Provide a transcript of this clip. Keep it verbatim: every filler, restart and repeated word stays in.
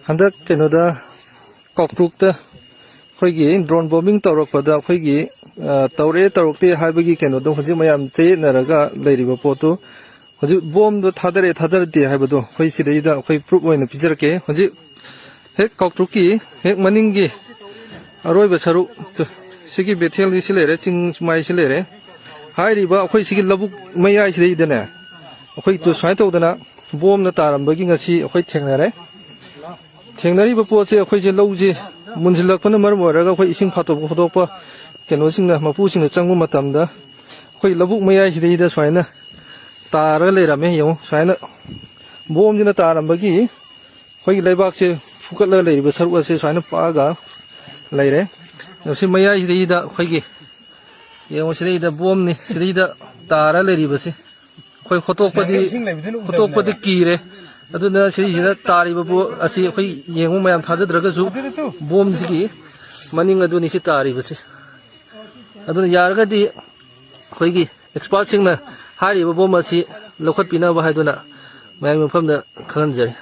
ꯍꯟꯗꯛ ꯀꯩꯅꯣꯗ, ꯀꯥꯎꯇ꯭ꯔꯨꯛꯇ ꯑꯩꯈꯣꯏꯒꯤ ꯗ꯭ꯔꯣꯟ ꯕꯣꯝꯕꯤꯡ ꯇꯧꯔꯛꯄꯗ ꯑꯩꯈꯣꯏꯒꯤ, ꯑ, ꯇꯧꯔꯛꯑꯦ ꯇꯧꯔꯛꯇꯦ ꯍꯥꯏꯕꯒꯤ ꯀꯩꯅꯣꯗꯣ ꯍꯧꯖꯤꯛ ꯃꯌꯥꯝ ꯆꯌꯦꯠꯅꯔꯒ ꯂꯩꯔꯤꯕ ꯄꯣꯠꯇꯨ, ꯍꯧꯖꯤꯛ ꯕꯣꯝꯗꯣ ꯊꯥꯗꯔꯛꯑꯦ ꯊꯥꯗꯔꯛꯇꯦ ꯍꯥꯏꯕꯗꯣ ꯑꯩꯈꯣꯏ ꯁꯤꯗꯩꯗ ꯑꯩꯈꯣꯏ ꯄ꯭ꯔꯨꯞ ꯑꯣꯏꯅ ꯄꯤꯖꯔꯛꯀꯦ꯫ ꯍꯧꯖꯤꯛ ꯍꯦꯛ ꯀꯥꯎꯇ꯭ꯔꯨꯛꯀꯤ ꯍꯦꯛ ꯃꯅꯤꯡꯒꯤ ꯑꯔꯣꯏꯕ ꯁꯔꯨꯛ, ꯁꯤꯒꯤ ꯕꯦꯊꯦꯜꯒꯤ ꯁꯤ ꯂꯩꯔꯦ, ꯆꯤꯡ ꯃꯥꯏ ꯁꯤ ꯂꯩꯔꯦ꯫ ꯍꯥꯏꯔꯤꯕ ꯑꯩꯈꯣꯏ ꯁꯤꯒꯤ ꯂꯧꯕꯨꯛ ꯃꯌꯥꯏꯁꯤꯗꯩꯗꯅꯦ, ꯑꯩꯈꯣꯏ ꯁꯨꯃꯥꯏꯅ ꯇꯧꯗꯅ ꯕꯣꯝꯅ ꯇꯥꯔꯝꯕꯒꯤ ꯉꯁꯤ ꯑꯩꯈꯣꯏ ꯊꯦꯡꯅꯔꯦ꯫ ꯊꯦꯡꯅꯔꯤꯕ ꯄꯣꯠꯁꯦ ꯑꯩꯈꯣꯏꯁꯦ ꯂꯧꯁꯦ ꯃꯨꯟꯁꯤꯜꯂꯛꯄꯅ ꯃꯔꯝ ꯑꯣꯏꯔꯒ ꯑꯩꯈꯣꯏ ꯏꯁꯤꯡ ꯐꯥꯠꯇꯣꯛꯄ ꯈꯣꯠꯇꯣꯛꯄ ꯀꯩꯅꯣꯁꯤꯡꯅ, ꯃꯄꯨꯁꯤꯡꯅ ꯆꯪꯕ ꯃꯇꯝꯗ ꯑꯩꯈꯣꯏ ꯂꯧꯕꯨꯛ ꯃꯌꯥꯏꯁꯤꯗꯩꯗ ꯁꯨꯃꯥꯏꯅ ꯇꯥꯔꯒ ꯂꯩꯔꯝꯃꯦ꯫ ꯌꯦꯡꯉꯨ, ꯁꯨꯃꯥꯏꯅ ꯕꯣꯝꯁꯤꯅ ꯇꯥꯔꯝꯕꯒꯤ ꯑꯩꯈꯣꯏꯒꯤ ꯂꯩꯕꯥꯛꯁꯦ ꯐꯨꯒꯠꯂꯒ ꯂꯩꯔꯤꯕ ꯁꯔꯨꯛ ꯑꯁꯦ ꯁꯨꯃꯥꯏꯅ ꯄꯥꯛꯑꯒ ꯂꯩꯔꯦ꯫ ꯁꯤ ꯃꯌꯥꯏꯁꯤꯗꯩꯗ ꯑꯩꯈꯣꯏꯒꯤ, ꯌꯦꯡꯉꯨ, ꯁꯤꯗꯩꯗ ꯕꯣꯝꯅꯤ, ꯁꯤꯗꯩꯗ ꯇꯥꯔ ꯂꯩꯔꯤꯕꯁꯤ꯫ ꯑꯩꯈꯣꯏ ꯍꯣꯠꯇꯣꯛꯄꯗꯤ, ꯍꯣꯠꯇꯣꯛꯄꯗꯤ ꯀꯤꯔꯦ꯫ ꯑꯗꯨꯅ ꯁꯤꯁꯤꯗ ꯇꯥꯔꯤꯕ ꯕꯣꯝ ꯑꯁꯤ ꯑꯩꯈꯣꯏ ꯌꯦꯡꯕ ꯃꯌꯥꯝ ꯊꯥꯖꯗ꯭ꯔꯒꯁꯨ ꯕꯣꯝꯁꯤꯒꯤ ꯃꯅꯤꯡ ꯑꯗꯨꯅꯤ ꯁꯤ ꯇꯥꯔꯤꯕꯁꯤ꯫ ꯑꯗꯨꯅ ꯌꯥꯔꯒꯗꯤ ꯑꯩꯈꯣꯏꯒꯤ ꯑꯦꯛꯁꯄꯥꯔꯠꯁꯤꯡꯅ ꯍꯥꯏꯔꯤꯕ ꯕꯣꯝ ꯑꯁꯤ ꯂꯧꯈꯠꯄꯤꯅꯕ ꯍꯥꯏꯗꯨꯅ ꯃꯌꯥꯝꯒꯤ ꯃꯐꯝꯗ ꯈꯪꯍꯟꯖꯔꯤ꯫